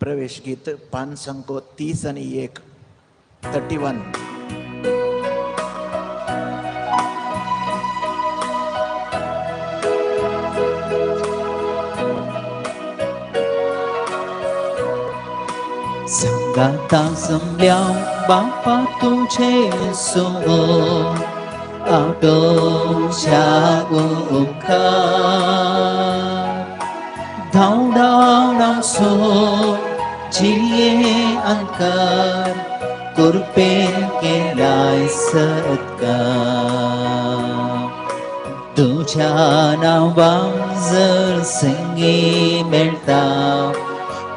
प्रवेश गीत पान 31, 31. सांगाता जमल्या बापा तुझे सोबो आटोच्या उपकार धांवडावणां सो जिये अंकार कृपेन केलाय सत्कार तुझ्या नांवान जर संगी मेळटा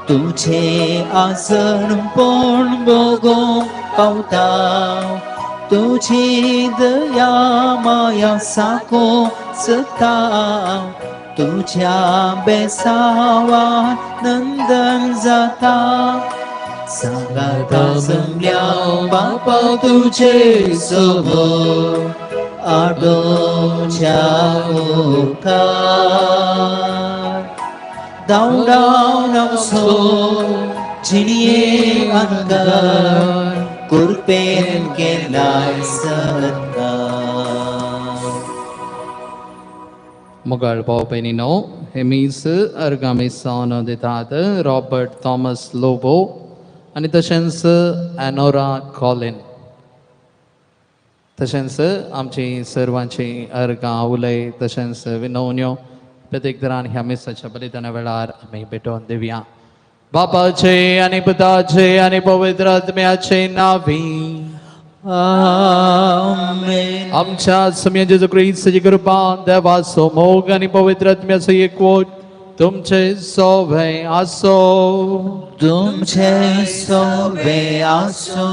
तुझे आसर पण भोगोंक पावता तुझी दया माया साको सता तुझ्या बेसावान नंदन जाता सांगाता जमल्या बापा तुझे सोबो आडोच्या उपकार धांवडावन सो जिणये अंगार कृपेन केलाय सत्कार. मोगाळ भाव भयणीनो, हे मीस अर्गां मिसावन दितात रॉबर्ट थॉमस लोबो आनी तशेंच एनोरा कॉलिन. तशेंच आमची सर्वांची अर्गां उलय तशेंच विनवण्यो प्रत्येक दरान ह्या मिसाच्या बलिदाना वेळार आमी भेटोवन दिवया. बापाचे आनी पुताचे आनी पवित्र आत्म्याचे नावी आमेन. आमच्या सुम्या जेजू क्रिस्ताची कृपा, देवाचो मोग आनी पवित्र आत्म्याचो एकवट तुमचे सोवे आसो. तुमचे सोवे आसो.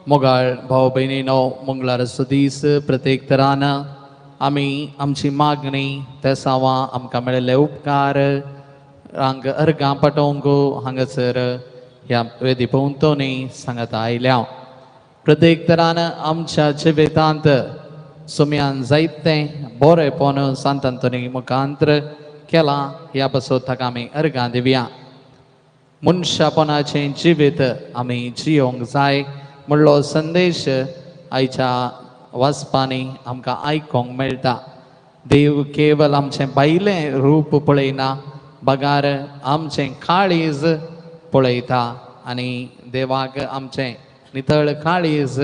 मोगाळ भाव भयणीनो, मंगळाराचो दीस प्रत्येक तरान आमी आमची मागणी तेसांवां आमकां मेळिल्ले उपकार हांगा अर्गां पाटोवंक हांगासर ह्या वेदी भोंवतणी सांगता आयल्या. प्रत्येक तरान आमच्या जिवितांत सुम्यान जायतें बरेंपण सांत अंतोनी मुखांत्र केलां, ह्या पासत ताका आमी अर्गां दिवया. मनशापणाचें जिवीत आमी जियोंक जाय म्हणलो संदेश आयच्या वाचपांनी आमकां आयकोंक मेळटा. देव केवल आमचें भायलें रूप पळयना, बगार आमचें काळीज पळयता आनी देवाक आमचें नितळ काळीज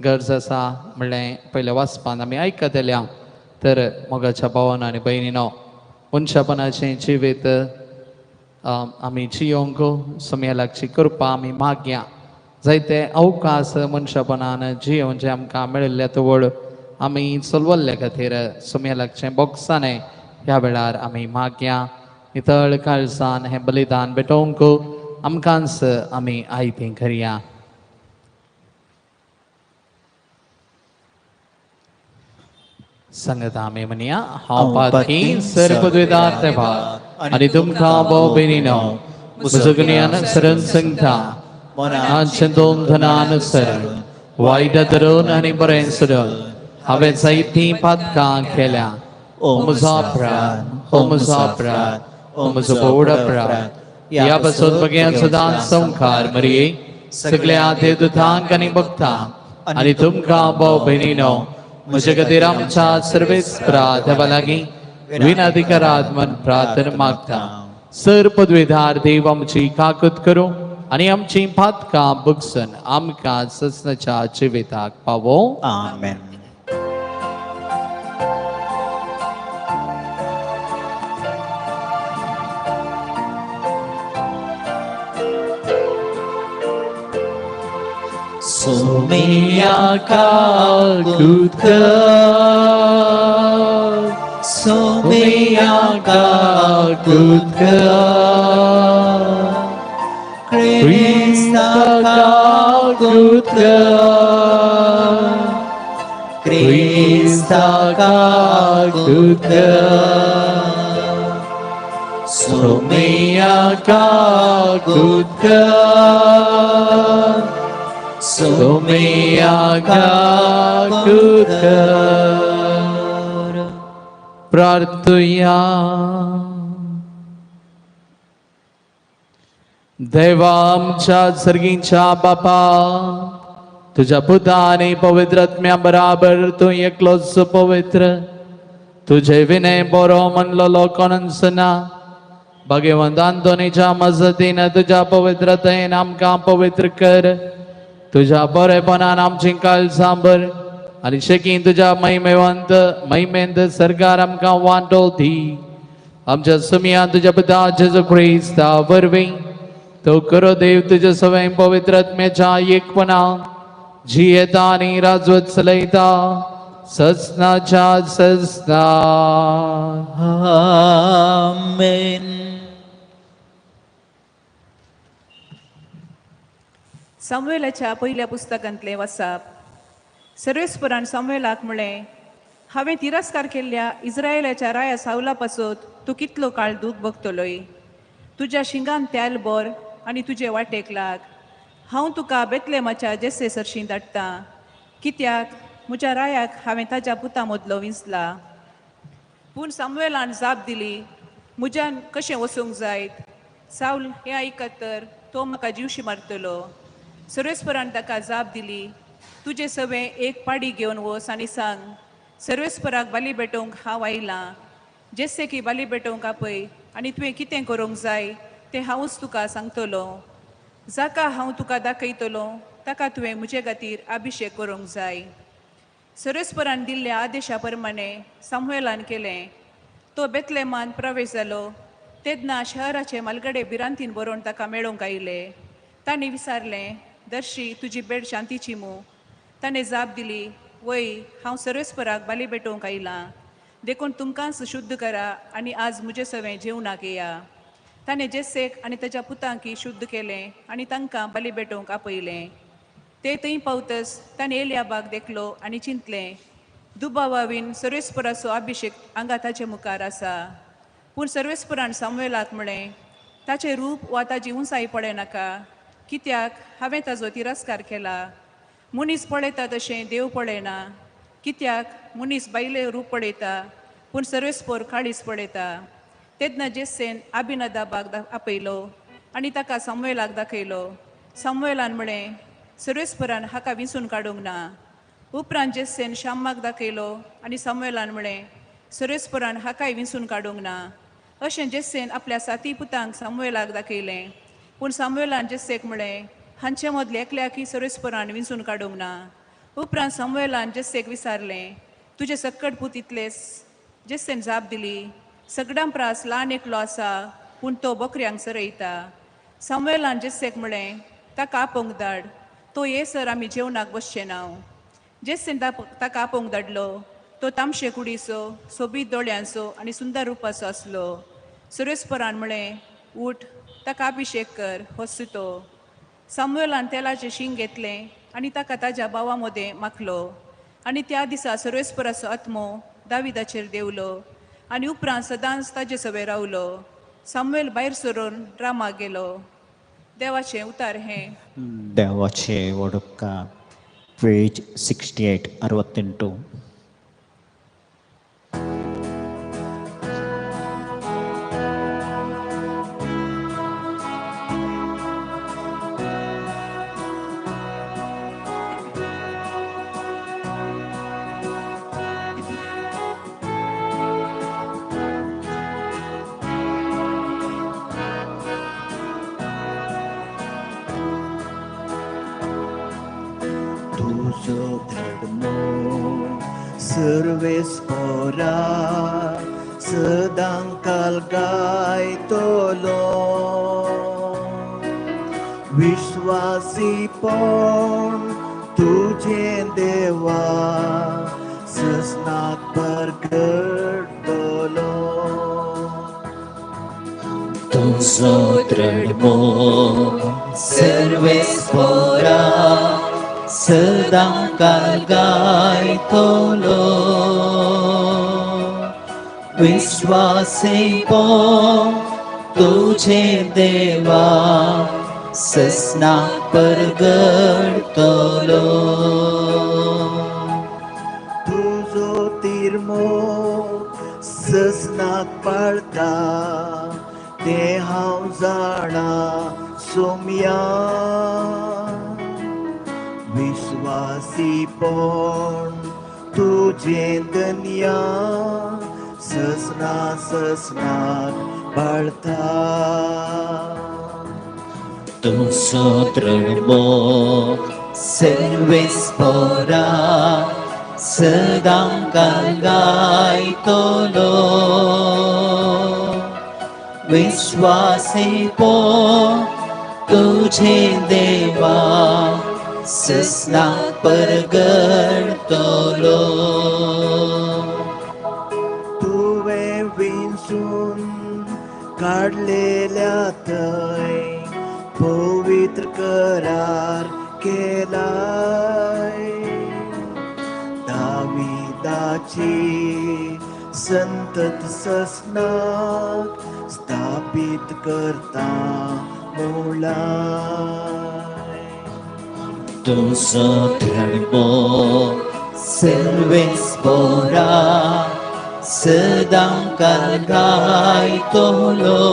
गरज आसा म्हणलें पयल्या वाचपांत आमी आयकतल्या. तर मोगाच्या भावान आनी भयणीनो, मनशापणाचें जिवीत आमी जियोंक सुम्या लागची कृपा आमी मागया. जायते अवकाश मनशापणान जियोवन जे आमकां मेळिल्ले तवळ आमी चलवल्ले खातीर सुम्या लागचें बोगसाणें ह्या वेळार आमी मागया. नितळ काळजान हें बलिदान भेटोवंक आमकांच आमी आयतें करया. सांगता आमी म्हणया, हांव पातकी सर पदवेदार देवा आनी तुमकां भाव भयणीनो म्हजो गुन्यान सरण सांगता, मनान दोन धनान सर वायट धरून आनी बरें सोडून हांवें जायतीं पातकां केल्या. ओ म्हजो अपराध, ओ म्हजो अपराध, ओ म्हजो बोड अपराध. ह्या पासत बग्यान सदांच संवकार मरये, सगळ्या देवदूतांक आनी भक्तांक आनी तुमकां भाव भयणीनो म्हजे खातीर आमच्या सर्वेस्परा देवा लागीं विनंती करात म्हण प्रार्थना मागता. सर पदवेदार देव आमची काकूत करूं आनी आमची पातकां भोगसून आमकां ससनाच्या जिविताक पावो. आमेन. सोमिया काकूत कर, सोमिया काकूत कर, क्रिस्ता काकूत कर, क्रिस्ता काकूत कर, सोमिया काकूत कर, सोमिया काकूत कर. प्रार्थुया. देवा आमच्या सर्गींच्या बापा, तुझ्या पुता आनी पवित्र आत्म्या बराबर तूं एकलोच पवित्र, तुझे विनय बरो म्हणलेलो कोणूच ना. भगवंत आंतोनीच्या मजतीन तुझ्या पवित्रतेन आमकां पवित्र कर. तुझ्या बरेपणान आमची काल सांबर आनी शेकीन तुझ्या महिमेवंत महिमेंत सरकार आमकां वांटो दी. आमच्या सुमया तुझ्या पुता जेजू क्रिस्ता वरवीं तो करो देव तुझ्या सवय पवित्र आत्म्याच्या एकपणा जियेता आनी राजवत चलयता ससनाच्या ससना. आमेन. सामुएलाच्या पयल्या पुस्तकांतलें वाचप. सर्वेस्परान सामुएलाक म्हळें, हांवें तिरस्कार केल्ल्या इस्रायलाच्या राया सावला पासत तूं कितलो काळ दूख भोगतलोय? तुज्या शिंगान तेल भर आनी तुजे वाटेक लाग. हांव तुका बेतलेमाच्या जेसे सरशीं धाडटा, कित्याक म्हज्या रायाक हांवें ताज्या पुता मदलो विंचला. पूण सामुएलान जाप दिली, म्हज्यान कशें वचूंक जायत? सावल हें आयकत तर तो म्हाका जिवशी मारतलो. सर्वेस्परान ताका जाप दिली, तुजे सवें एक पाडी घेवन वच आनी सांग, सर्वेस्पराक बाली भेटोवंक हांव आयलां. जेसे की बाली भेटोवंक आपय आनी तुवें कितें करूंक जाय तें हांवूच तुका सांगतलो. जाका हांव तुका दाखयतलो ताका तुवें म्हजे खातीर अभिशेक करूंक जाय. सर्वेस्परान दिल्ल्या आदेशा प्रमाणे सामुएलान केलें. तो बेतलेमान प्रवेश जालो तेन्ना शहराचे मालगडे भिरांतीन बरोवन ताका मेळोवंक आयले. तांणी विचारलें, दर्शी तुजी भेट शांतीची मू? ताणें जाप दिली, वय, हांव सर्वेस्पराक बाली भेटोवंक आयलां, देखून तुमकांच शुद्ध करा आनी आज म्हजे सवें जेवणाक येया. ताणें जेसेक आनी ताच्या पुतांकी शुद्ध केलें आनी तांकां बाली भेटोवंक आपयलें. ते थंय पावतच ताणें एलियाबाक देखलो आनी चिंतलें, दुबावावीन सर्वेस्पराचो अभिशेक हांगा ताचे मुखार आसा. पूण सर्वेस्परान सामुएलाक म्हळें, ताचें रूप वा ताजी उंचाय पळयनाका, कित्याक हांवें ताजो तिरस्कार केला. मनीस पळयता तशें देव पळयना, कित्याक मनीस बायले रूप पळयता पूण सर्वेस्पर काळीज पळयता. तेन्ना जेसेन आबिनादाबाक आपयलो आनी ताका सामुएलाक दाखयलो. सामुएलान म्हळें, सर्वेस्परान हाका विंचून काडूंक ना. उपरांत जेसेन शाम्माक दाखयलो आनी सामुएलान म्हळें, सर्वेस्परान हाकाय विंचून काडूंक ना. अशें जेसेन आपल्या साती पुतांक सामुएलाक दाखयलें. पूण सामुएलान जेसेक म्हळें, हांचे मदले एकल्याकय सर्वेस्परान विंचून काडूंक ना. उपरांत सामुएलान जेसेक विचारलें, तुजे सक्कड पूत इतलेच? जेसेन जाप दिली, सगळ्यां प्रास ल्हान एकलो आसा, पूण तो बकऱ्यांक चरयता. सामुएलान जेसेक म्हळें, ताका आपोवंक धाड, तो ये सर आमी जेवणाक बसचें ना. जेसेन ताका आपोवंक धाडलो. तो तामशे कुडीचो, सोबीत दोळ्यांचो आनी सुंदर रुपाचो आसलो. सर्वेस्परान म्हळें, उठ, ताका अभिशेक कर, होच तो. सामुएलान तेलाचें शींग घेतलें आनी ताका ताज्या भावा मदें माखलो. आनी त्या दिसा सर्वेस्पराचो आत्मो दाविदाचेर देंवलो आनी उपरांत सदांच ताजे सवें रावलो. सामुएल भायर सरून रामाक गेलो. देवाचें उतार हें. देवाचे वडुपकार. पेज 68 68. तुजो धर्मो सर्वेस्परा सदां काल गायतलो. विश्वासीपण तुजें देवा ससनाक परगटतलो. तुजो धर्मो सर्वेस्परा सदां काल गायतलो. विश्वासीपण तुजें देवा ससनाक परगटतलो. तुजो तिरमो ससनाक पाळता तें हांव जाणा सोम्या विश्वासीपण तुजें धन्या ससना ससनाक बाळता. तुजो धर्मो सर्वेस्पोरा सदां काल गायतलो. विश्वासीपण तुझे देवा ससनाक परगडतलो. तुवें विंचून काडलेल्या थंय पवित्र करार केलाय. दाविदाची संतत ससनाक स्थापीत करता मुळाय. तुजो धर्मो सर्वेस्पोरा सदां काल गायतलो.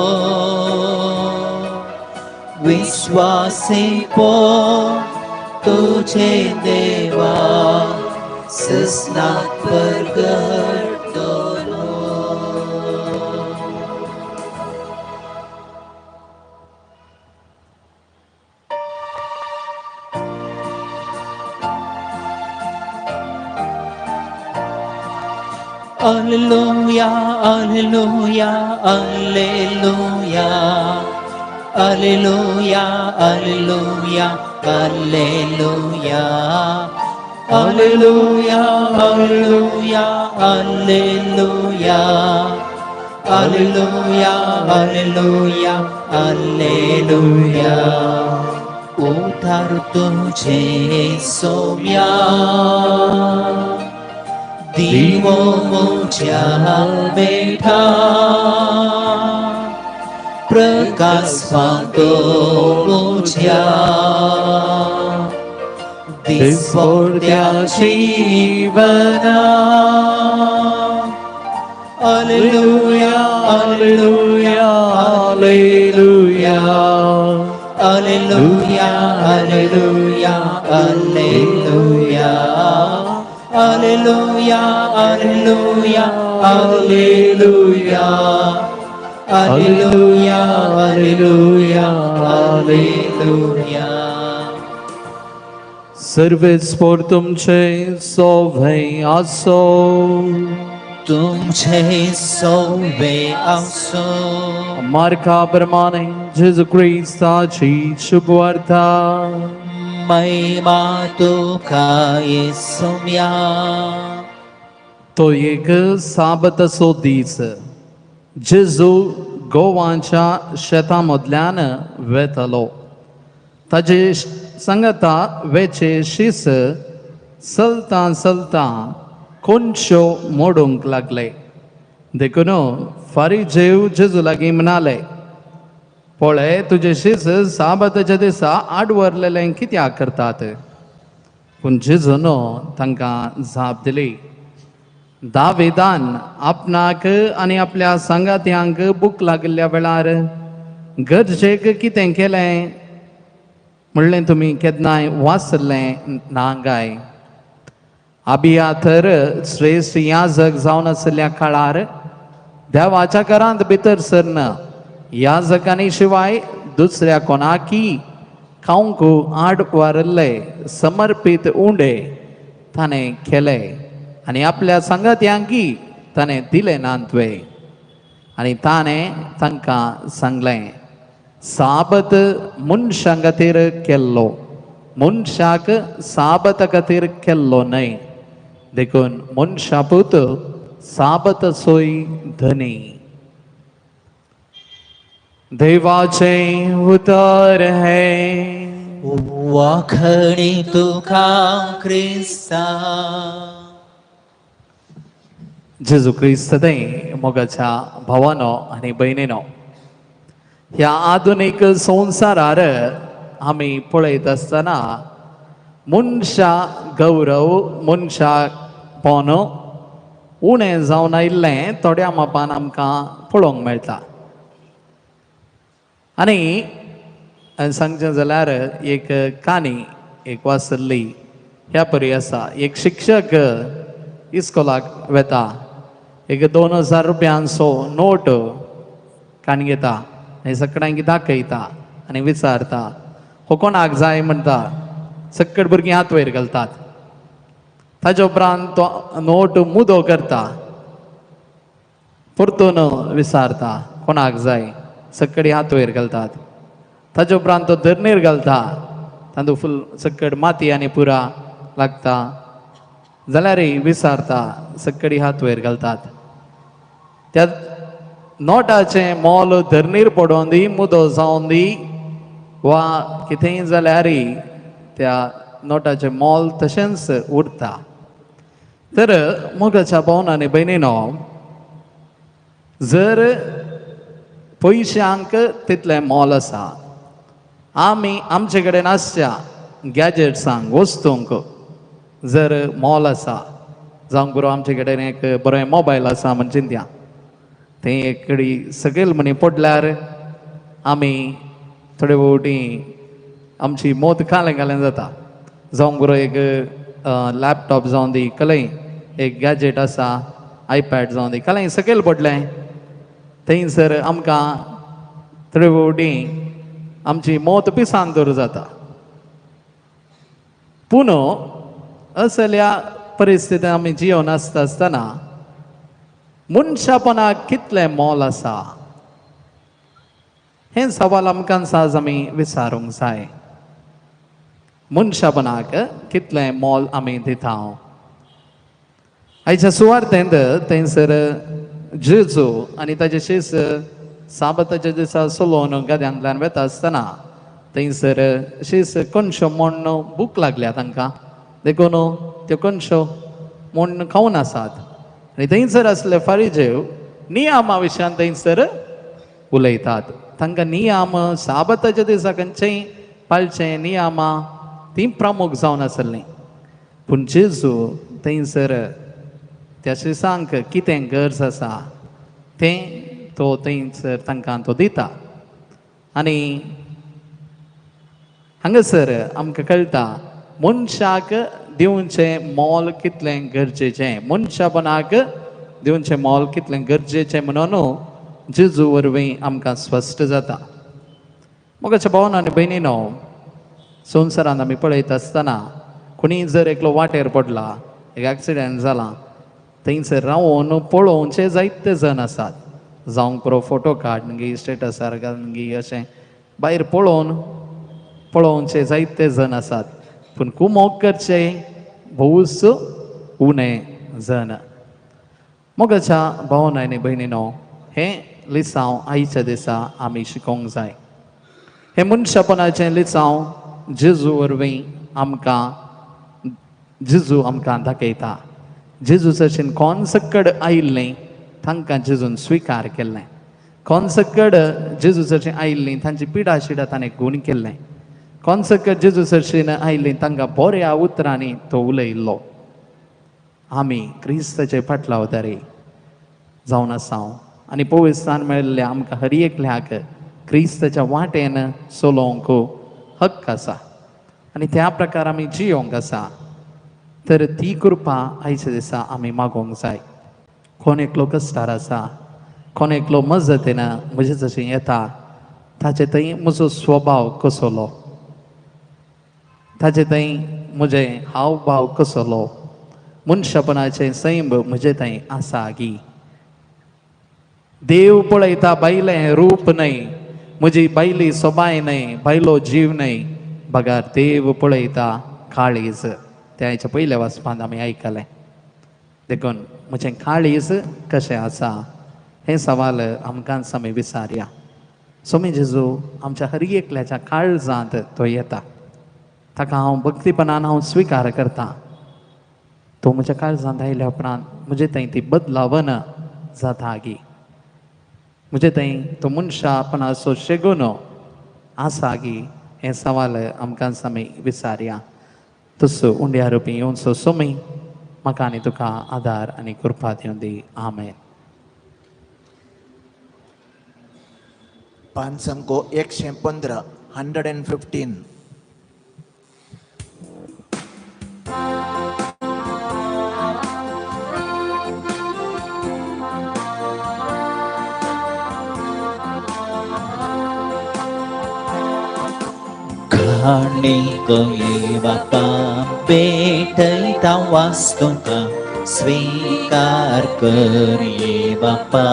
विश्वासीपण तुझे देवा ससनाक परगडतलो. Alleluia, alleluia, alleluia. Alleluia, alleluia, alleluia. Alleluia, alleluia, alleluia. Alleluia, alleluia, alleluia. उतार तुझे सोम्या दिवो मुझ्या बेठा प्रकाश पातो मुझ्या दिसपोर्त्या जीवना. Alleluia, alleluia, alleluia. Alleluia, alleluia, alleluia. Alleluia, alleluia, alleluia. Alleluia, alleluia, alleluia. सर्वेस्पोर तुमचे सोभै आसो. तुमचे सोवे आसो. मार्का प्रमाणे जेजू क्रिस्ताची शुभवार्ता. महिमा तुका येसुम्या. तो एक साबताचो दीस. जेजू गोवांच्या शेता मदल्यान वेतलो. ताजे सांगता वेचे शीस चलता चलता कोनश्यो मोडूंक लागले. देखून फारीजेव जेजू लागीं म्हणाले, पळय तुजे शीस साबाताच्या दिसा आडवरलेलें कित्याक करतात? पूण जेजून तांकां जाप दिली, दावेदान आपणाक आनी आपल्या सांगात्यांक भूक लागिल्ल्या वेळार गरजेक कितें केलें म्हणलें तुमी केन्नाय वाचलें ना काय? अबियाथर श्रेश्ठ याजक जावन आशिल्ल्या काळार देवाच्या घरांत भितर सरना याजकांनी शिवाय दुसऱ्या कोणाकी खावंक आड वारिल्ले समर्पीत उंडे ताणें केले आनी आपल्या सांगात्यांकी ताणें दिले नात वे. आनी ताणें तांकां सांगलें, साबत मनशां खातीर केल्लो, मनशाक साबता खातीर केल्लो न्हय. देखून मनशा पूत साबताचोय धनी. देवाचें उतर हें. वाखणी तुका क्रिस्ता. जेजू क्रिस्त मोगाच्या भावानो आनी भयणीनो, ह्या आधुनीक संवसारार आमी पळयत आसतना मनशा गौरव मनशापण उणें जावन आयिल्लें थोड्या मापान आमकां पळोवंक मेळटा. आनी आनी सांगचें जाल्यार एक काणी एक वाचल्ली ह्या परी आसा. एक शिक्षक इस्कोलाक वेता, एक 2000 रुपयांचो नोट काणी घेता आनी सगळ्यांक दाखयता आनी विचारता, हो कोणाक जाय म्हणटा. सकट भुरगीं हात वयर घालतात. ताजे उपरांत तो नोट मुदो करता, परतून विचारता कोणाक जाय, सकडी हात वयर घालतात. ताजे उपरांत तो धरणीर घालता, तातूंत फूल सकट माती आनी पुरा लागता जाल्यारय विचारता, सकडी हात वयर घालतात. त्या नोटाचें मोल धरणीर पडोवन दी, मुदो जावन दी वा कितेंय जाल्यारय त्या नोटाचें मोल तशेंच उरता. तर मोगाच्या भावन आनी भयणीनो, जर पयशांक तितलें मोल आसा, आमी आमचे कडेन आसच्या गॅजेट्सांक वस्तूंक जर मोल आसा, जावंक पुरो आमचे कडेन एक बरें मोबायल आसा म्हण चिंतया, तें एक कडी सकयल म्हणी पडल्यार आमी थोडे फावटी आमची मोत कालें कालें जाता. जावंक पुरो एक लॅपटॉप जावं दी, कलय एक गॅजेट आसा, आयपॅड जावं दी, कलय सकयल पडलें थंयसर आमकां थोडे फावटी आमची मोत पिसांतूर जाता. पूण असल्या परिस्थितींत आमी जिवन आसता आसतना मनशापणाक कितलें मोल आसा हें सवाल आमकां साज आमी विचारूंक जाय. मनशापणाक कितलें मोल आमी दिता. आयच्या सुवार्थेंत थंयसर जेजू आनी ताजे शीस साबताच्या दिसा चलोवन गाद्यांतल्यान वेता आसतना थंयसर शीस कोनशो म्हूण भूक लागल्या तांकां, देखून त्यो कोनशो म्हूण खावन आसात. आनी थंयसर आसले फारीजेव नियमा विशयान थंयसर उलयतात. तांकां नियम साबताच्या दिसा खंयचेय पाळचें नियमां तीं प्रमुख जावन आसलीं. पूण जेजू थंयसर त्या शिसांक कितें गरज आसा तें तो थंयसर तांकां तो दिता. आनी हांगासर आमकां कळटा मनशाक दिवचें मोल कितलें गरजेचें, मनशापणाक दिवचें मोल कितलें गरजेचें म्हणून जेजू वरवीं आमकां स्पश्ट जाता. मोगाच्या भावन आनी भयणीनो, संवसारांत आमी पळयता आसतना कोणीय जर एकलो वाटेर पडला, एक एक्सिडेंट जाला, थंयसर रावून पळोवचे जायते जण आसात. जावंक पुरो फोटो काड गी स्टेटसार घाल गी अशें भायर पळोवन पळोवचे जायते जण आसात. पूण कुमोक करचे भोवूच उणें जण. मोगाच्या भावन आनी भयणीनो, हें लिसांव आयच्या दिसा आमी शिकोवंक जाय. हें मनशापणाचें लिसांव जेजू वरवीं आमकां जेजू आमकां दाखयता. जेजू चडशेन कोण सकड आयिल्लें तांकां जेजून स्विकार केल्लें, कोण सकड जेजू चडशें आयिल्लीं तांची पिडा शिडा ताणें गूण केल्लें, कोण सकड जेजू चडशेन आयिल्लीं तांकां बऱ्या उतरांनी तो उलयल्लो. आमी क्रिस्ताचे फाटलावदारी जावन आसा आनी पवित्रस्थान मेळिल्ल्या आमकां हर एकल्याक क्रिस्ताच्या वाटेन चलोवंक हक्क आसा आनी त्या प्रकार आमी जियोंक आसा. तर ती कृपा आयच्या दिसा आमी मागोवंक जाय. कोण एकलो कश्टार आसा, कोण एकलो मजतीन म्हजे जशें येता, ताचे थंय म्हजो स्वभाव कसलो, ताचे थंय म्हजें हावभाव कसलो, मनशापणाचें सैम म्हजे थंय आसा गी. देव पळयता बायलें रूप न्हय, म्हजी बायली सोबाय न्हय, बायलो जीव न्हय, बगार देव पळयता काळीज. तें आयच्या पयल्या वाचपांत आमी आयकलें. देखून म्हजें काळीज कशें आसा हें सवाल आमकांच आमी विचारया. सोमी जेजू आमच्या हर एकल्याच्या काळजांत तो येता, ताका हांव भक्तीपणान हांव स्विकार करता. तो म्हज्या काळजांत आयल्या उपरांत म्हजे थंय ती बदलावन जाता गी, म्हजे थंय तो मनशापणाचो शेगुनो आसा गी हें सवाल आमकांच आमी विचारया. तसो उंड्या रुपी येवचो सोमी म्हाका आनी तुका आदार आनी कृपा दिवन दी. आमेन. पानसंको 115. 115. काणिक बापा भेटयता वास्तुका स्वीकार कर ये बापा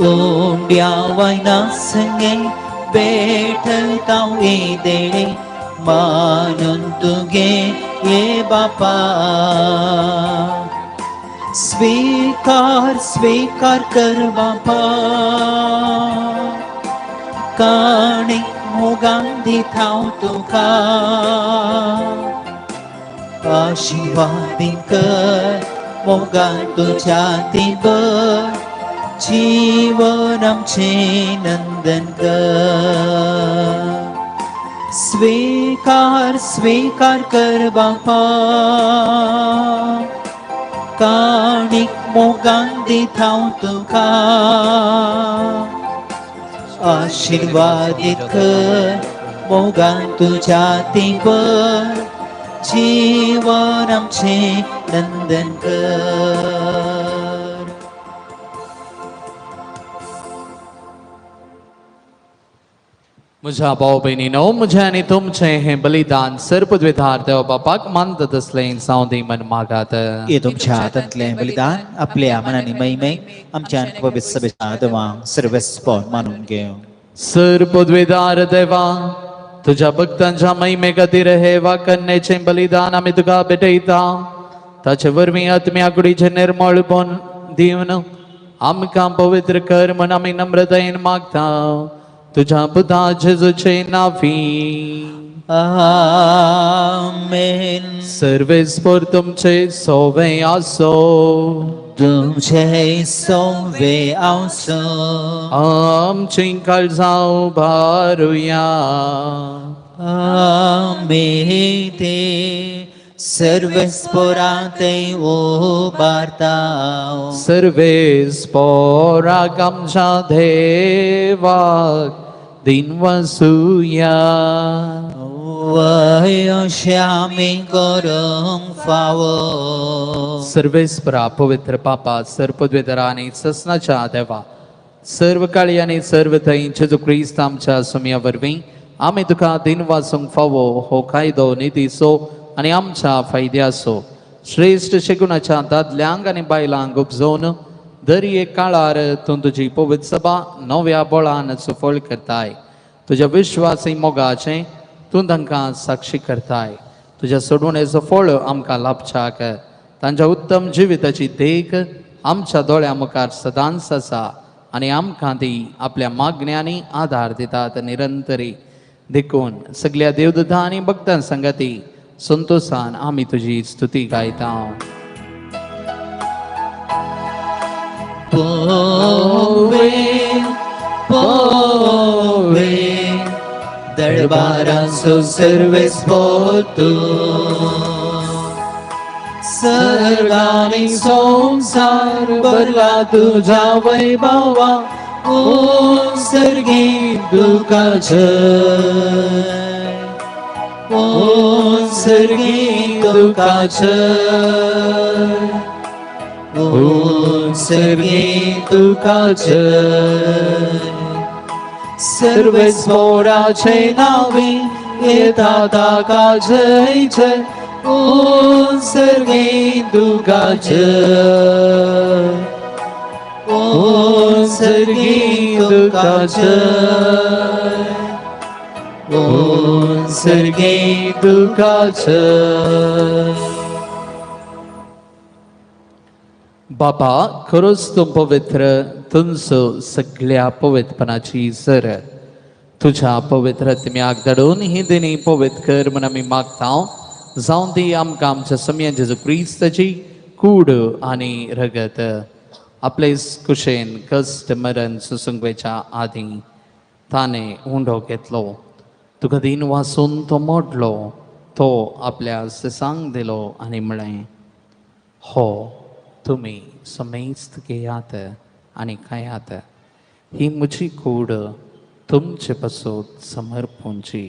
उंड्या वयना संगे भेटयता देणे मानून तुगे ये बापा स्वीकार स्वीकार कर बापा काणिक मोगान दिता तुका आशीर्वादी कर मोगान तुझ्या तिबर जीवन आमचें नंदन कर स्वीकार स्वीकार कर बापा काणिक मोगान दिता तुका आशीर्वादित कर मोगान तुझ्या तिबर जीवन आमचें नंदन कर. म्हज्या भाव भयणीनो म्हजें आनी तुमचें हें बलिदान सर्पद्विधार देव बापाक मानतात असलें जावं दी मन मागात. हे तुमच्या हातांतलें बलिदान आपल्या मनांनी महिमेक आमच्या पवित्र सभेच्या देवांक सर्वस्पण मानून घेवं. सर्पद्विधार देवा तुझ्या भक्तांच्या महिमे खातीर हे वा कन्येचें बलिदान आमी तुका भेटयता ताचे वरवीं आत्म्या कुडीचें निर्मळपण दिवन आमकां पवित्र कर म्हूण आमी नम्रतायेन मागता तुझ्या पुता जेजूचे नांवी. आमेन. सर्वेस्पोर तुमचे सोवे आसो तुमचे सोवे आसो आमची काळजां उबारुया आमी ते सर्वेस्पोरांत उबारता सर्वेस्पोराक आमच्या देवाक दिनवसुया. वय अशें आमी करूंक फावो. सर्वेस्परा पवित्र पापा सर्पद्वेदरा आनी ससनाच्या देवा सर्व काळी आनी सर्व थंय जेजू क्रिस्त आमच्या सुमया वरवीं आमी तुका दिनवासूंक फावो हो कायदो नितीचो आनी आमच्या फायद्याचो श्रेश्ठ शेगुणाच्या दादल्यांक आनी बायलांक उपजोवन दर एक काळार तूं तुजी पवित्र सभा नव्या बळान सुफळ करताय. तुज्या विश्वासी मोगाचें तूं तांकां साक्षी करताय. तुज्या सोडवणेचो फळ आमकां लाभच्याक तांच्या उत्तम जिविताची देख आमच्या दोळ्या मुखार सदांच आसा आनी आमकां ती आपल्या मागण्यांनी आदार दितात निरंतरी. देखून सगल्या देवदूतां आनी भक्तां संगती संतोसान आमी तुजी स्तुती गायता. पोवे पोवे दरबारांचो सर्वेस्पोर सर्गानी संसार भरला तुझ्या वैभवा ओ सर्गी तुका जय ओ सर्गी तुका जय ओ सर्गी तुका जय. सर्वेस्पोराचे नावे येता ताका जय जय ओ सर्गी तुका जय ओ सर्गी तुका जय ओ सर्गी तुका जय. बाबा खरोच तूं पवित्र तुमचो सगळ्या पवित्रपणाची सर तुझ्या पवित्र आत्म्याक धाडून ही दिनी पवित्र कर म्हूण आमी मागता. जावं दी आमकां आमच्या समयान जेजू क्रिस्ताची कूड आनी रगत आपले कुशेन कश्ट मरण सोसूंक वयच्या आदीं ताणें उंडो घेतलो. तुका दीन वासून तो मोडलो तो आपल्या ससांक दिलो आनी म्हळें हो तुमी समेस्त घेयात आनी खायात ही म्हजी कूड तुमचे पासत समर्पूंची.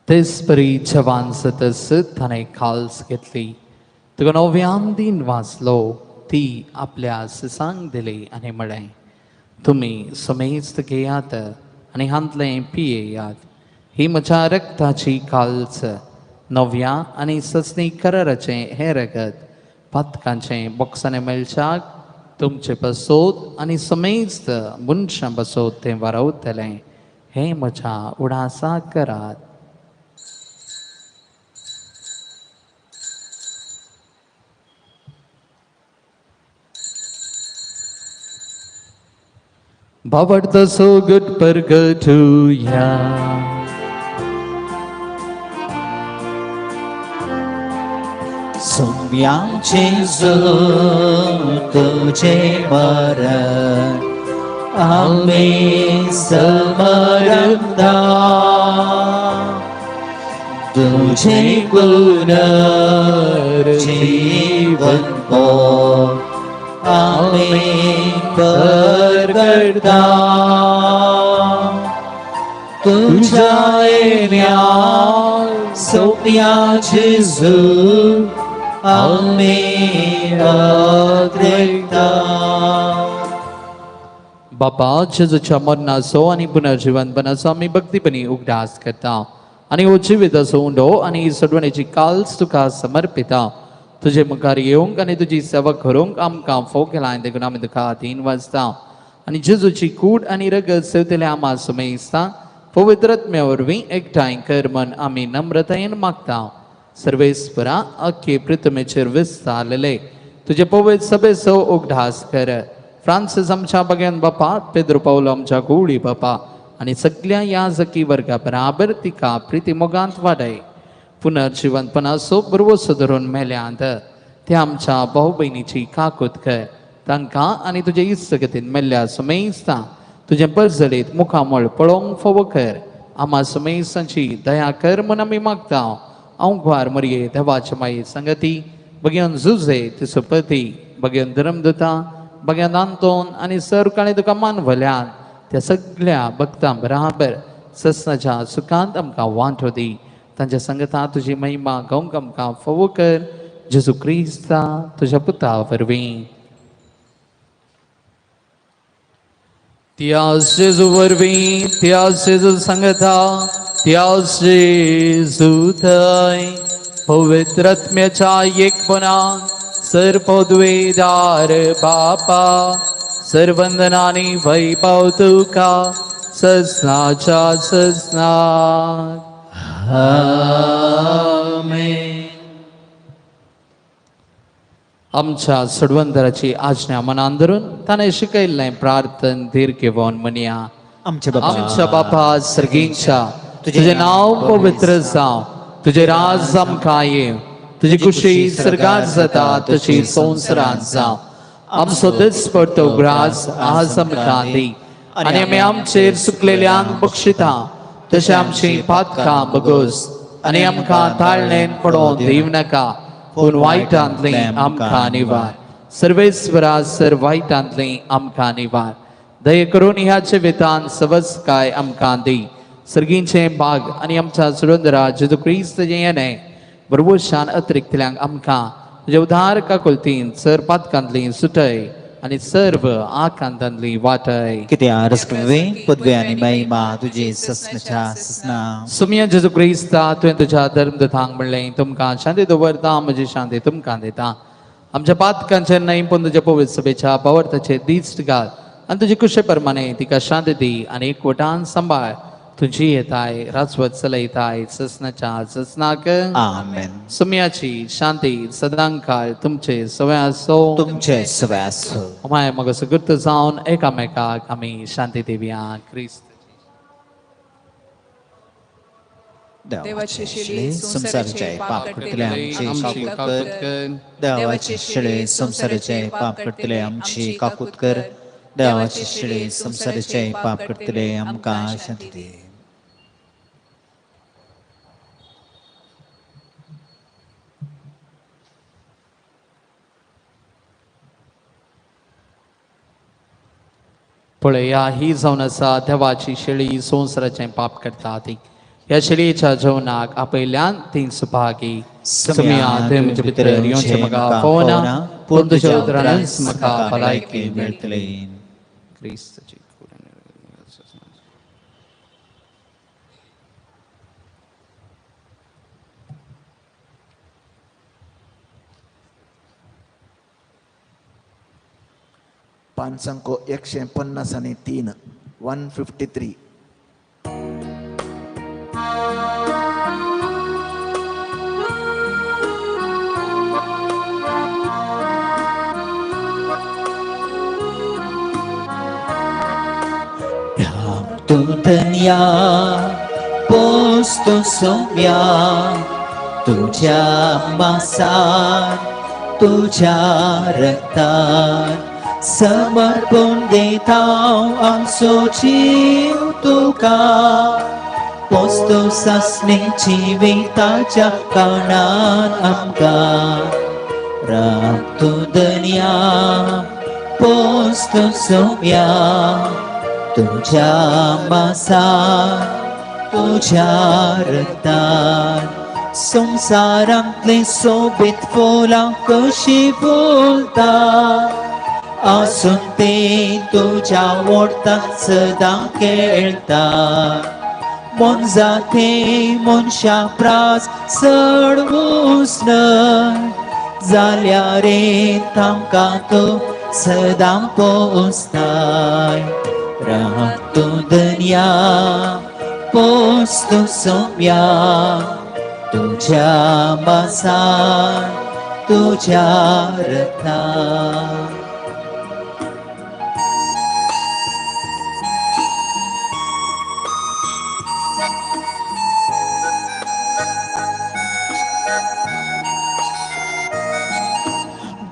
तेच परी जवान सतस ताणें खाल्स घेतली, तुका नव्यान दिन वाचलो, ती आपल्या सिसांक दिली आनी म्हळें, तुमी समेस्त घेयात आनी हांतलें पियेयात. ही म्हज्या रक्ताची काल्स, नव्या आनी सजनी कराराचें हें रगत पातकांचें बोक्सांनी मेळच्याक तुमचे पासत आनी समेस्त मनशां पासत तें वारवतलें. हें म्हज्या उडासा करात. भावार्थ सोगट परगटुया. सोम्या जेजू तुझे मरण आम्ही समरता, तुझे पुनर्जीवन आम्ही परगटता, तुझ्या येण्या सोम्या जेजू आम्ही अद्वैता. बापा, जेजूच्या मरणाचो आनी पुनर्जीवनपणाचो आमी भक्तीपणी उगडास करता आनी हो जिविताचो उंडो आनी सोडवणेची काल्स तुका समर्पिता. तुजे मुखार येवंक आनी तुजी सेवा करूंक आमकां फोव केला देखून आमी तुका तीन वाजता आनी जेजूची कूड आनी रगत सेवतले आमा सुमेस्ता पवित्र आत्म्या वरवीं एकठांय कर म्हण आमी नम्रतायेन मागता. सर्वेस्परा, अख्खे पृथ्वीचेर विस्तारलेले तुजे पवित्र सभेचो उगडास कर. फ्रांसीस आमच्या बग्यान बापा, पेद्रो पावलो आमच्या गोवळी बापा आनी सगळ्या याजकी वर्गा बराबर तिका प्रिती मोगांत वाडय. पुनर्जिवनपणाचो बरवसो धरून मेल्यांत ते आमच्या भाव भयणीची काकूत कर. तांकां आनी तुजे इत्सगतीन मेल्ल्या सुमेस्ता तुजें परजळीत मुखामळ पळोवंक फावो कर. आमा सुमेस्तांची दया कर म्हूण आमी मागता. अवघार मरये देवाचे माये संगती बगयान जुजे तिसोपती बगयान धर्मदुता बगयान आंतोन आनी सर काणी तुका मानवल्यान त्या सगळ्या भक्तां बराबर ससनाच्या सुखांत आमकां वांटो दी. तांच्या संगता तुजी महिमा गावंक आमकां फावो कर. जेजू क्रिस्ता तुज्या पुता वरवीं. त्याच जेजू वरवीं, त्याच जेजू संगता, त्याच जेजू थंय पवित्र आत्म्याच्या एकपणान सर पदवेदार बापा, सर्वंदनानी वैभव तुका सजनाच्या सजनात. आमेन. आमच्या सोडवंतराची आज्ञा मनान धरून ताणें शिकयल्लें प्रार्थन धीर घेवन म्हणया. आमच्या बापा, आमच्या बापा सर्गींच्या, तुझें नांव पवित्र जावं, तुजें राज आमकां येवं, तुजी कुशी सर्गात जाता तशी संवसारांत जावं. आमचो दिसपडतो ग्रास आज आमकां दी आनी आमी आमचेर सुकलेल्यांक बक्षिता तशें आमची पातकां बगोस आनी आमकां ताळणेन पडोवन दिव नाका, पूण वायटांतली आमकां निवार. सर्वेस्वरा, सर वायटांतली आमकां निवार. दये करून ह्या जिवितान सवस्काय आमकां दी. सर्गींचे बाग आनी आमच्या सुरंदरा जेजू क्रिस्त येणे बरवशान अतिरिक्तल्यांक आमकां तुजे उदार काकुलतीन सर पातकांतली सुटय आनी सर्व आकांतांतली वाटय. किती आरस पदवी आनी महिमा तुझी ससनाच्या ससना. सुमिया जेजू क्रिस्ता, तुवें तुज्या धर्मदूतांक म्हणलें, तुमकां शांती दवरता, म्हजी शांती तुमकां दिता. आमच्या पातकांचेर न्हय पूण तुज्या पवित्र सभेच्या पावर्थाचेर दीस्ट घाल आनी तुजी कुशे प्रमाणे तिका शांती दी आनी एकवटान सांबाळ. तुजी येताय राजवत चलयताय ससनाच्या ससनाक. आमेन. सुम्याची शांती सदांकाळ तुमचे सवय आसो. तुमचे सवय आसो. माय मग सुगृत जावन एकामेकाक आमी शांती दिवया. क्रिस्त देवाचे शिले संसाराचे पाप करतले आमची काकूत कर. देवाचे शिले संसाराचे पाप करतले आमची काकूत कर. देवाचे शिले संसाराचे पाप करतले आमकां शांती दी. पळया ही जावन आसा देवाची शेळी, संवसाराचें पाप करता ती. ह्या शेळयेच्या जेवणाक आपयल्यान ती सुभागी. सुमया तुवें म्हजे भितर येवचें म्हाका फावना, पूण तुज्या उतरानच म्हाका भलायकी मेळटली. क्रिस्ताची. पांचांको 153, 153. तूं धन्या पोस तूं सोम्या, तुज्या मासान तुज्या रक्तान समर्पण दिता आमचो जीव तुका. पोस तूं सासणे जिविताच्या कारणान आमकां. रात तूं धन्या पोस तूं सोम्या, तुज्या मासान तुज्या रक्तान संवसारांतलीं सोबीत फुलां कशीं फुलता, आसून ती तुज्या वोडटात सदां खेळटा. मोनजाती मनशा प्रास चड ऊस न्हय, जाल्यार रे तांकां तूं सदां पोसताय. रात तूं धन्या पोस तूं सोम्या, तुज्या मासान तुज्या रक्तान.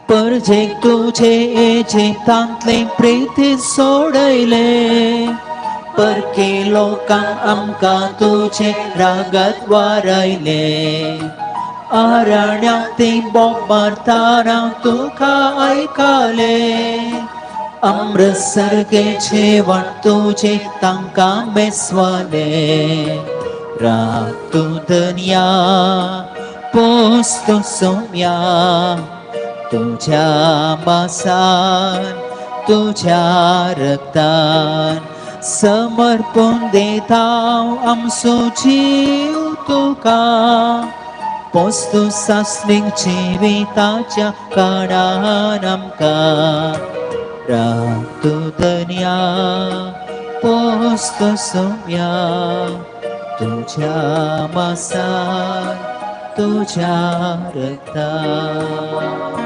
परजेक तुझे जितांतले प्रीती सोडयले, परके लोकांक आमकां तुझे रागात वारायले. आरण्याक ती बोब मारतना तुका आयकले, अमृत सारकें जेवण तुजें तांकां मेस्वाले. रात तूं धन्या पोस तूं सोम्या, तुज्या मासान तुज्या रक्तान समर्पण दिता आमचो जीव तुका. पोस तूं सासणीक जिविताच्या कारणान आमकां. रात तूं धन्या पोस तूं सोम्या, तुज्या मासान तुज्या रक्तान.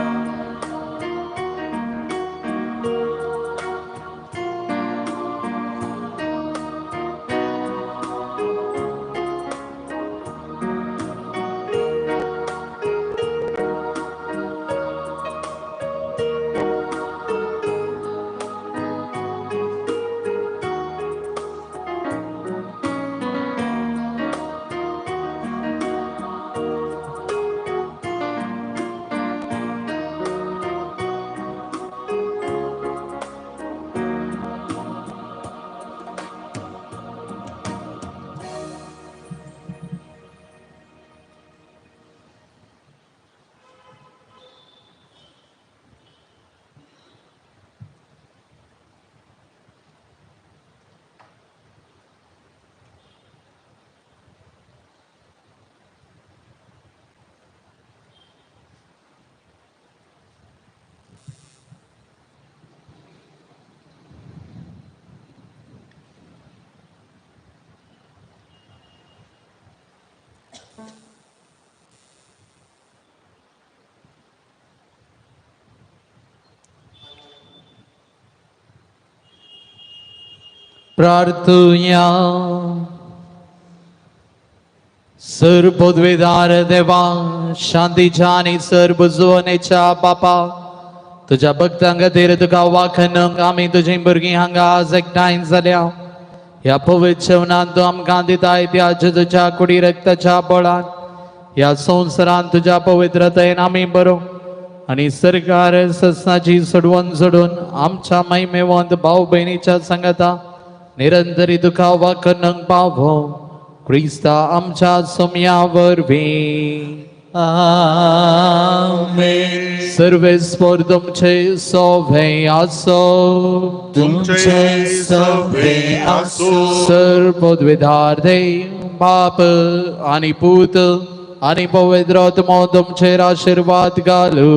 प्रार्थुया. सर पदवेदार देवा, शांतीच्या आनी सर बुजवणेच्या बापा, तुज्या भक्तां खातीर तुका वाखणूक आमी तुजीं भुरगीं हांगा आज एकठांय जाल्या. ह्या पवित्र जेवणान तूं आमकां दिताय त्या जेजूच्या कुडी रक्ताच्या बळान ह्या संवसारान तुज्या पवित्रतेन आमी बरो आनी सरकार ससनाची सोडवण सोडून आमच्या महिमेवंत भाव भयणीच्या सांगाता निरंतरी दुखा वाकनंग पावो क्रिस्ता आमच्या सोम्या वरवीं. आमेन. सर्वेस्पर तुमचे सोभे आसो. तुमचे सवे आसो. सर्वोद्विधार देव बाप आनी पूत आनी पवित्र आत्मो तुमचेर आशिर्वाद घालू.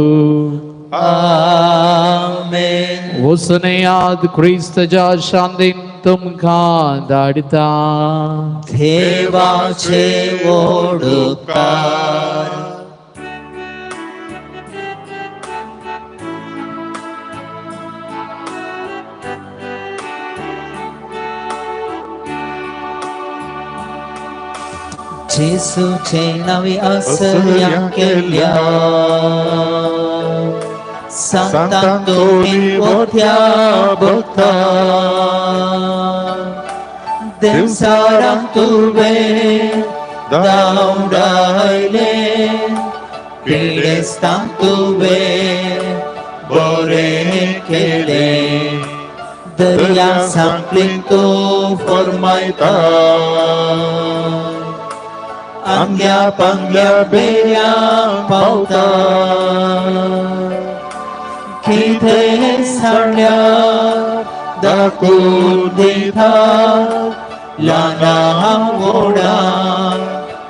आमेन. वसुनयाद क्रिस्तच्या शांतीन तुमकां धाडटा. देवाचे ओडुकार. जेसूचे नावे असर्या केल्या सांतांतोनी मोठ्या भक्ता देवसारां तुवें धांवडायले पिडेस्तां तुवें बरें केलें दर्या सांपळीन तूं फरमायता आंग्या पांगल्या बेऱ्या पावता कितें सांडल्यार दाखोवन दिता ल्हाना व्हडा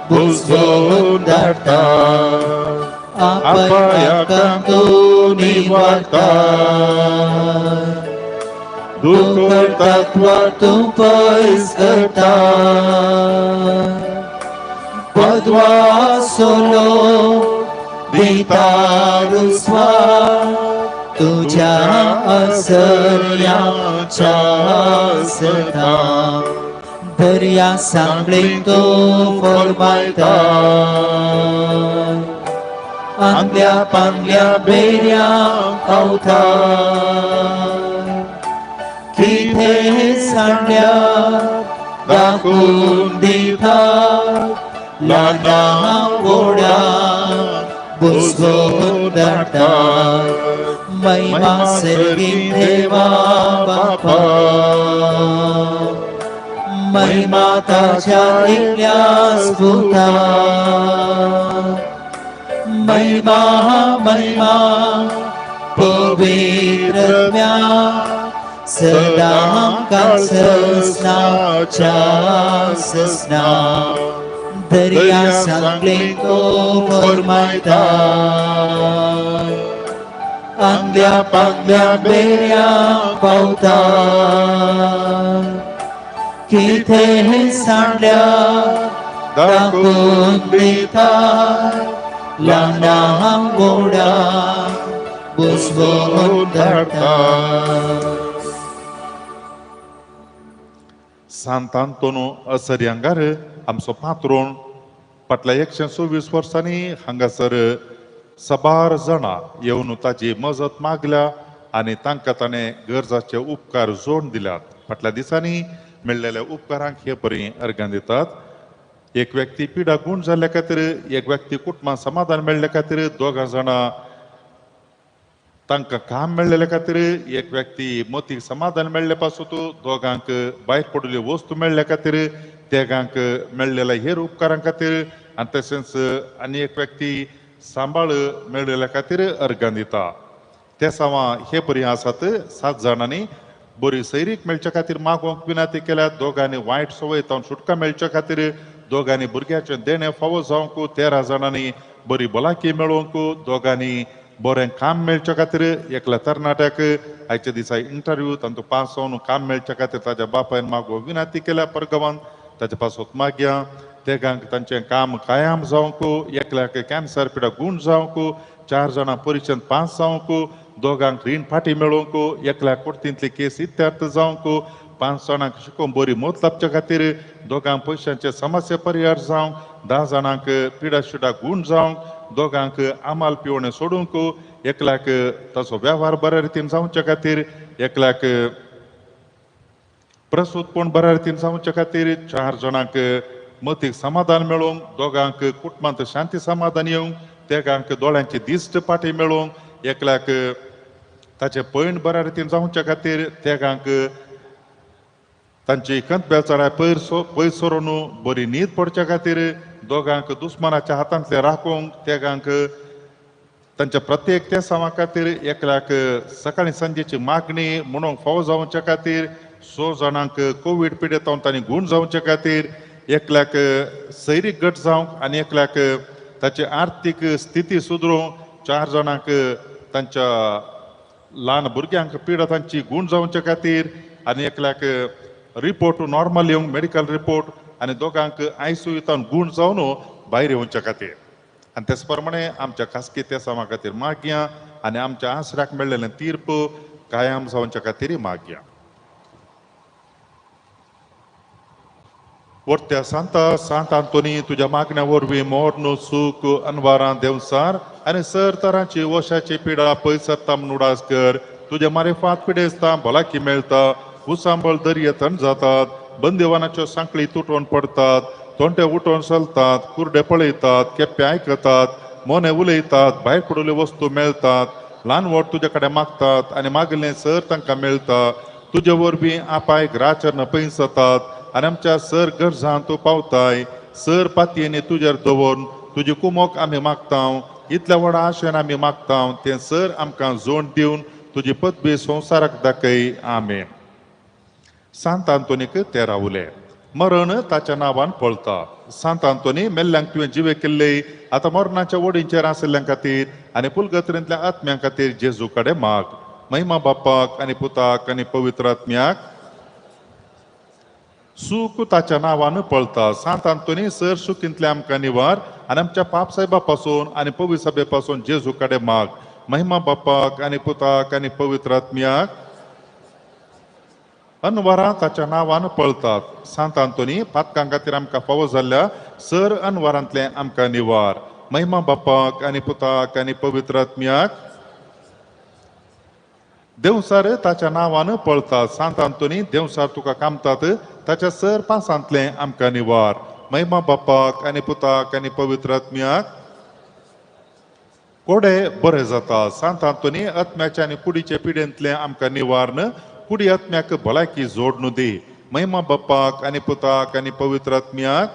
बुजोवन धाडटा अपायाक तूं निवारता दुखता तूं पयस करता पद्वासोलो दिता रुस्वा तुझ्या असर्याच्या सदा दर्या सांगळे तो फरमायता आंगल्या पांगल्या बेऱ्या पावता कितें सांडल्या दाखोवन दिता ल्हाना व्हडा बुजोवन धाडटा महिमा सर्गी देवा बापा महिमा ताच्या एकल्या स्फुता महिमा महिमा पवित्रम्या सदा ससनाच्या ससना दर्या सांगले तो फरमायता आंगल्या पांगल्या बेऱ्या पावता कितें सांडल्या दाखोवन दिता ल्हाना व्हडा बुजवोन धाडटा. सांत आंतोन असर्यांगार आमचो पात्रोण फाटल्या 126 वर्सांनी हांगासर सबार जाणां येवन ताची मजत मागल्या आनी तांकां ताणें गरजाचे उपकार जोडून दिल्यात. फाटल्या दिसांनी मेळ्ळेल्या उपकारांक हे परी अर्गां दितात. एक व्यक्ती पिडा गूण जाल्ल्या खातीर, एक व्यक्ती कुटुंबान समाधान मेळ्ळ्या खातीर, दोगां जाणां तांकां काम मेळ्ळेल्या खातीर, एक व्यक्ती मतीक समाधान मेळ्ळे पासून दोगांक भायर पडिल्ल्यो वस्तू मेळ्ळ्या खातीर, तेगांक मेळ्ळेल्या हेर उपकारां खातीर आनी तशेंच आनी एक व्यक्ती सांबाळ मेळ्ळेल्या खातीर अर्गां दिता. ते सावां हे परी आसात. 7 जाणांनी बरी सैरीक मेळच्या खातीर मागोवंक विनंती केल्या, दोगांनी वायट संवय तावन सुटका मेळच्या खातीर, दोगांनी भुरग्याचें देणें फावो जावंक, 13 जाणांनी बरी भलायकी मेळोवंक, दोगांनी बरें काम मेळच्या खातीर, एकल्या तरणाट्याक आयच्या दिसा इंटरव्यू तांतूं पास जावन काम मेळच्या खातीर ताच्या बापायन मागोवंक विनंती केल्या परगवान ताचे पासत मागया. तेगांक तांचें काम कायम जावंक, एकल्याक कॅन्सर पिडा गूण जावंक, 4 जाणां परिक्षेंत पास जावंक, दोगांक रीण फाटी मेळोवंक, एकल्याक कोर्तींतली केस इत्यर्थ जावंक, 5 जाणांक शिकोवंक बरी मत लाबच्या खातीर, दोगांक पयशांचे समस्या परिहार जावंक, 10 जाणांक पिडा शिडा गूण जावंक, दोगांक आमाल पिवणें सोडूंक, एकल्याक ताचो वेव्हार बऱ्या रितीन जावच्या खातीर, एकल्याक प्रसूतपण बऱ्या रितीन जावच्या खातीर, 4 जाणांक मतीक समाधान मेळोवंक, दोगांक कुटुंबांत शांती समाधान येवंक, तेगांक दोळ्यांची दिश्ट पाटी मेळोवंक, एकल्याक ताचे पयण बऱ्या रितीन जावच्या खातीर, तेगांक तांची खंत बेचाराय पयस सरून बरी न्हीद पडच्या खातीर, दोगांक दुस्मानाच्या हातांतले राखूंक, तेगांक तांच्या प्रत्येक तेसांवा खातीर, एकल्याक सकाळी सांजेची मागणी म्हणूंक फावो जावच्या खातीर, 6 जाणांक कोवीड पिडेतावन तांणी गूण जावच्या खातीर, एकल्याक सैरीक गट जावंक आनी एकल्याक ताची आर्थीक स्थिती सुदरूंक, 4 जाणांक तांच्या ल्हान भुरग्यांक पिडा तांची गूण जावच्या खातीर आनी एकल्याक रिपोर्ट नॉर्मल येवंक मेडिकल रिपोर्ट आनी दोगांक आयसीयूतान गूण जावन भायर येवच्या खातीर. आनी तेच प्रमाणे आमच्या खासगी तेसांवा खातीर मागया आनी आमच्या आसऱ्याक मेळ्ळेलें तीर्प कायम जावच्या खातीर मागया. वर्त्या सांता सांत आंतोनी तुज्या मागण्या वरवीं मोर्न सूख अनवारां देवसार आनी सर तरांची वशाची पिडा पयस सरता म्हूण उडास कर. तुज्या मारिफात पिडेस्तां भलायकी मेळटा, उसांबळ दर्ये थंड जातात, बंदेवानाच्यो सांखळी तुटोवन पडटात, तोंटे उठोवन चलतात, कुर्डे पळयतात, केप्पे आयकतात, मोने उलयतात, भायर पडिल्ल्यो वस्तू मेळटात, ल्हान व्हड तुजे कडेन मागतात आनी मागिल्लें सर तांकां मेळटा. तुजे वरवीं आपायक राचरण पयस जातात आनी आमच्या सर गरजां तूं पावताय. सर पातयेनी तुजेर दवरून तुजी कुमोक आमी मागता, इतल्या व्हडा आशेन आमी मागता तें सर आमकां जोड दिवन तुजी पदवी संवसाराक दाखय. आमेन. सांत आंतोनीक 13 उले मरण ताच्या नांवान पळता. सांत आंतोनी मेल्ल्यांक तुवें जिवे केल्ले, आतां मरणाच्या वडींचेर आशिल्ल्यां खातीर आनी पुलगत्रेंतल्या आत्म्यां खातीर जेजू कडेन माग. महिमा बापाक आनी पुताक आनी पवित्र आत्म्याक. सूख ताच्या नांवान पळता. सांत आंतोनी सर सुखींतले आमकां निवार आनी आमच्या पाप साहेबा पासून आनी पवित्र सभे पासून जेजू कडेन माग. महिमा बापाक आनी पुताक आनी पवित्र आत्म्याक. अनवरां ताच्या नांवान पळतात. सांत आंतोनी पातकां खातीर आमकां फावो जाल्ल्या सर अनवरांतले आमकां निवार. महिमा बापाक आनी पुताक आनी पवित्र आत्म्याक. देवसार ताच्या नांवान पळतात. सांत आंतोनी देवसार तुका कामतात ताच्या सर पासांतले आमकां निवार. महिमा बापाक आनी पुताक आनी पवित्र आत्म्याक. कोडे बरे जाता. सांत आंतोनी आत्म्याच्या आनी कुडीचे पिडेंतले आमकां निवारण, कुडी आत्म्याक भलायकी जोडणू दी. महिमा बापाक आनी पुताक आनी पवित्र आत्म्याक.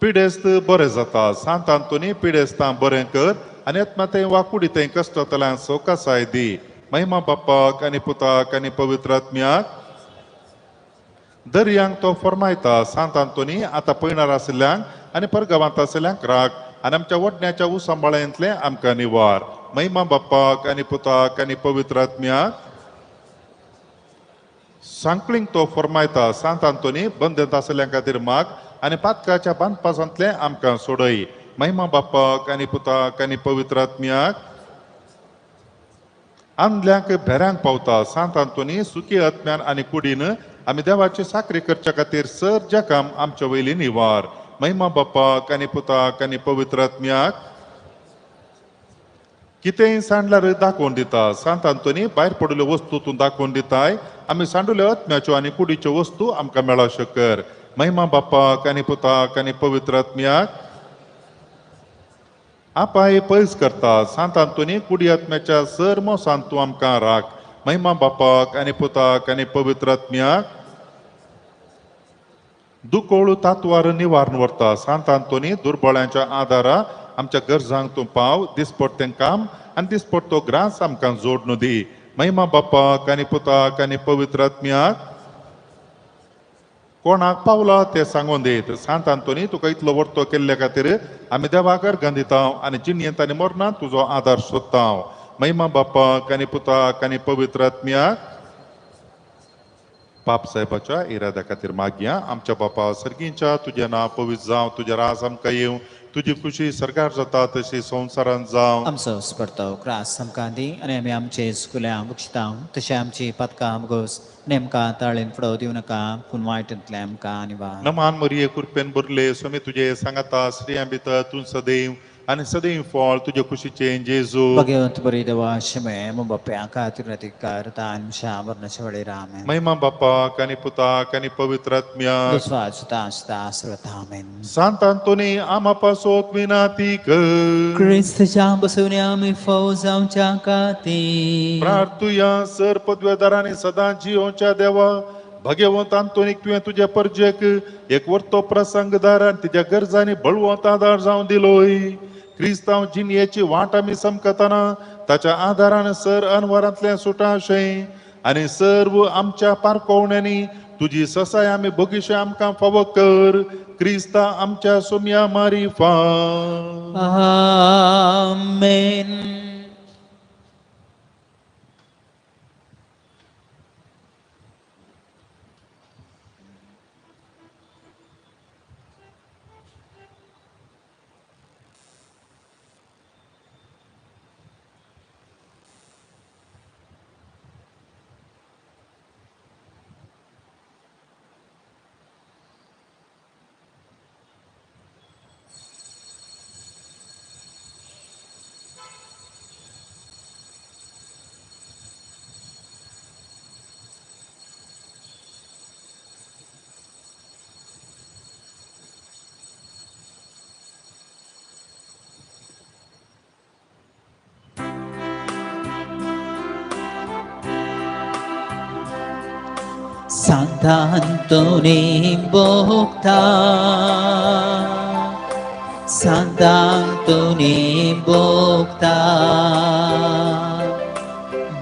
पिडेस्त बरें जाता. सांत आंतोनी पिडेस्तां बरें कर आनी आत्मा थंय वा कुडी थंय कश्टतल्यांक सवकासाय दी. महिमा बापाक आनी पुताक आनी पवित्र आत्म्याक. दर्यांक तो फरमायता. सांत आंतोनी आतां पयणार आशिल्ल्यांक आनी परगांवांत आशिल्ल्यांक राख आनी आमच्या वडण्याच्या उसांबाळ्यांतलें आमकां निवार. महिमा बापाक आनी पुताक आनी पवित्र आत्म्याक. सांकळींक तो फरमायता. सांत आंतोनी बंदेंत आशिल्ल्यां खातीर माग आनी पातकाच्या बांदपासांतलें आमकां सोडय. महिमा बापाक आनी पुताक आनी पवित्र आत्म्याक. आंदल्यांक भेऱ्यांक पावता. सांत आंतोनी सुखी आत्म्यान आनी कुडीन आमी देवाची साकरी करच्या खातीर सर जकाम आमच्या वयली निवार. महिमा बापाक आनी पुताक आनी पवित्र आत्म्याक. कितेंय सांडल्यार दाखोवन दिता. सांत आंतोनी भायर पडिल्ल्यो वस्तू तूं दाखोवन दिताय, आमी सांडुल्यो आत्म्याच्यो आनी कुडीच्यो वस्तू आमकां मेळो शकर. महिमा बापाक आनी पुताक आनी पवित्र आत्म्याक. आपाय पयस करता. सांत आंतोनी कुडी आत्म्याच्या सर मोसान तूं आमकां राख. महिमा बापाक आनी पुताक आनी पवित्र आत्म्याक. दुकोळ तातवार निवारण व्हरता. सांत आंतोनी दुर्बळ्यांच्या आदारा आमच्या गरजांक तूं पाव. दिसपट्टें काम आनी दिसपट्टो ग्रास आमकां जोडणू दी. महिमा बापाक आनी पुताक आनी पवित्र आत्म्याक. कोणाक पावला ते सांगून दीत. सांत आंतोनी तुका इतलो वर्तो केल्ल्या खातीर आमी देवाक अर्गां दिता आनी जिणयेंत आनी मरणांत तुजो आदार सोदता. महिमा बापाक आनी पुताक आनी पवित्र आत्म्याक. पाप साहेबाच्या इराद्या खातीर मागया. आमच्या बापा सर्गींच्या तुजें नांव पवित्र जावं, तुजें राज आमकां येवं, तुजी खुशी सरकार जाता तशी संवसारांत जावं. आमचो स्पर्तो क्रास आमकां दी आनी आमी आमचे चुकल्या बक्षिता तशें आमची पातकां गोस नेमकां ताळेन फुडो दिवं नाका पूण वायटांतलें आमकां आनी वा. नमान मरिये कृपेन भरले, स्वामी तुजे सांगाता, स्त्रियां भितर तूं सदैव आनी सदैव फळ तुजे कुशीचें जेजू. भगवंत बरी देवा शिमे बाप्या खातीर अधिकार आमच्या मरणाच्या वेळेर. आमेन. महिमा बापाक आनी पुताक आनी पवित्र आत्म्याक. दुस्वास आसता आसरता. आमेन. सांत आंतोनी आमा पासोत विनाती कर. क्रिस्तच्या बसून आमी फौज आमच्या खातीर. प्रार्थुया. सर पदवेदारांनी सदां जियोच्या देवा, भगवंत आंतोनीक तुवें तुज्या परजेक एक वर्तो प्रसंगदार आनी तुज्या गरजांनी बळवंत आदार जावन दिलोय. क्रिस्तांव जिणयेची वाट आमी समकतना ताच्या आदारान सर अनवरांतलें सुटाशें आनी सर्व आमच्या पारकोवण्यांनी तुजी ससाय आमी बगीशे आमकां फावो कर, क्रिस्ता आमच्या सोम्या मारिफा. आमेन. Sant'Antoni bocta, Sant'Antoni bocta,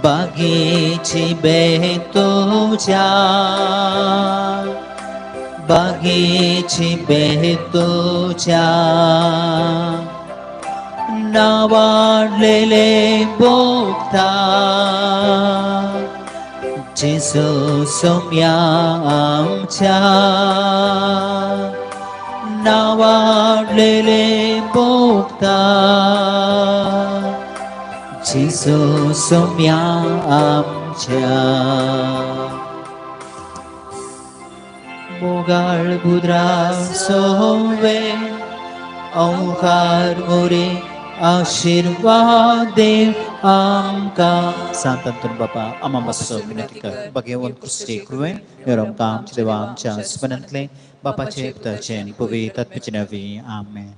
बागेची बेतोच्या, बागेची बेतोच्या, नावाडलेले बोक्ता, जेजू सोम्या आमच्या, नावाडलेले बोक्ता, जेजू सोम्या आमच्या. मोगाळ बुद्रा सोवे ओंकार मोरे आशीर्वाद देव आमकां. सांत अंतोनी बापा आमा पासत विनंती कर. भगवंत क्रिस्ती कृपेन आमकां आमच्या देवा आमच्या स्मरणांतले बापाचे, पुताचे आनी पवित्र आत्म्याचे नांवी. आमेन.